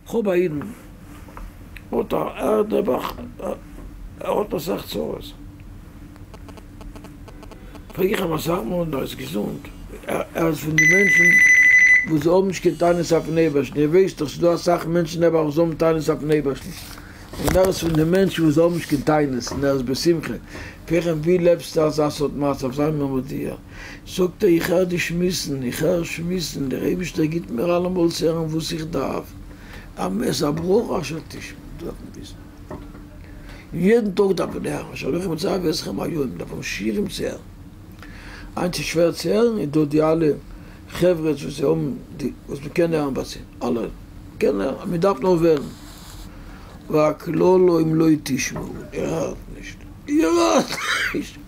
כ'האב א אידן האט א ער האט נעבעך ער האט אסאך צרות פרעג איך אים אסאך מאל ער איז געזונט ער איז פון די מענטשן וואס האבן נישט קיין טענות אויפן אייבערשטן איר ווייסט דאך ס'איז דא אסאך מענטשן נעבעך וואס האבן טענות אויפן אייבערשטן און ער איז פון די מענטשן וואס האבן נישט קיין טענות און ער איז בשמחה פרעג איך אים ווי לעבסטו אזא סארט מצב זיי מיר מודיע זאגט ער איך הער די שמועסן, איך הער שמועסן, דער אייבישטער גיט מיר אלעמאל צו הערן וואס איך דארף, את הברכה אשר תשמעו, דאס דארף מען וויסן, יעדן טאג דארף מען הערן, אשר אנכי מצוה אתכם היום, מען דארף האבן שיעורים צו הערן, היינט איז שווער צו הערן, איז דא די אלע חברה וואס זיי האבן די וואס מען קען הערן ביי זיי, אלע קען הערן, מען דארף נאר וועלן, והקללה אם לא תשמעו, איר הערט נישט, איר הערט נישט.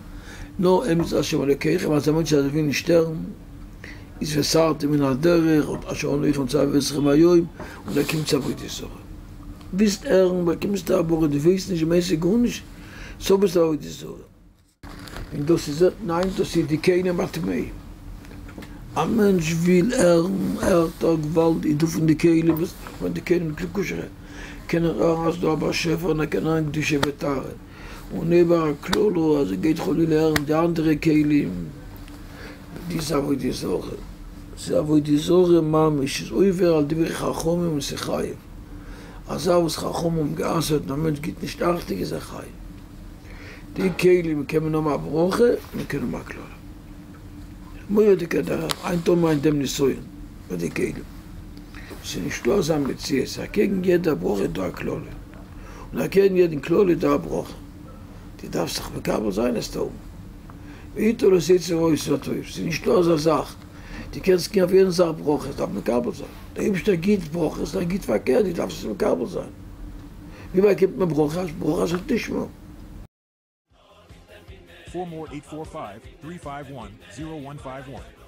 נאר אמת השם אלוקיכם אז א מענטש אז ער וויל נישט הערן איז וסרתם מן הדרך אשר אנכי מצוה אתכם היום און ער קומט צו עבודה זרה. ווילסט הערן באקומסטו א ברכה דו ווילסט נישט מיינסטו גארנישט סאו ביסטו עבודה זרה. און דאס איז ניין דאס איז די כלים הטמאים. א מענטש וויל הערן הערט ער געוואלד איז דא פון די כלים וואס פון די כלים כשר'ע קען ער הערן אז דא א באשעפער און ער קען הערן קדושה וטהרה. און איבער א קללה אז ער גייט חלילה הערן די אנדערע כלים, דאס איז עבודה זרה, ס'איז עבודה זרה ממש, ס'איז עובר על דברי חכמים און ס'איז חייב, א זאך וואס חכמים האבן גע'אסר'ט און א מענטש גיבט נישט אכטונג איז ער חייב. די כלים קען מען האבן א ברכה און מען קען האבן א קללה. מורא'דיגע דרך, היינט האבן מיר אין דעם נסיון מיט די כלים, ס'איז נישטא אזא מציאות, אקעגן יעדע ברכה איז דא א קללה. און אקעגן יעדן קללה איז דא א ברכה, דו דארפסט זיך מקבל זיין עס טון, ואתו לא תצא רעות לטוב, ס'איז נישטא אזא זאך, דו קענסט קריגן אויף יעדן זאך ברכות, דארף מקבל זיין, דער אייבערשטער גיט ברכות און ער גיט פארקערט, דו דארפסט עס מקבל זיין, ווי באקומט מען ברכות? ברכה אשר תשמעו. For more 845 351 0151.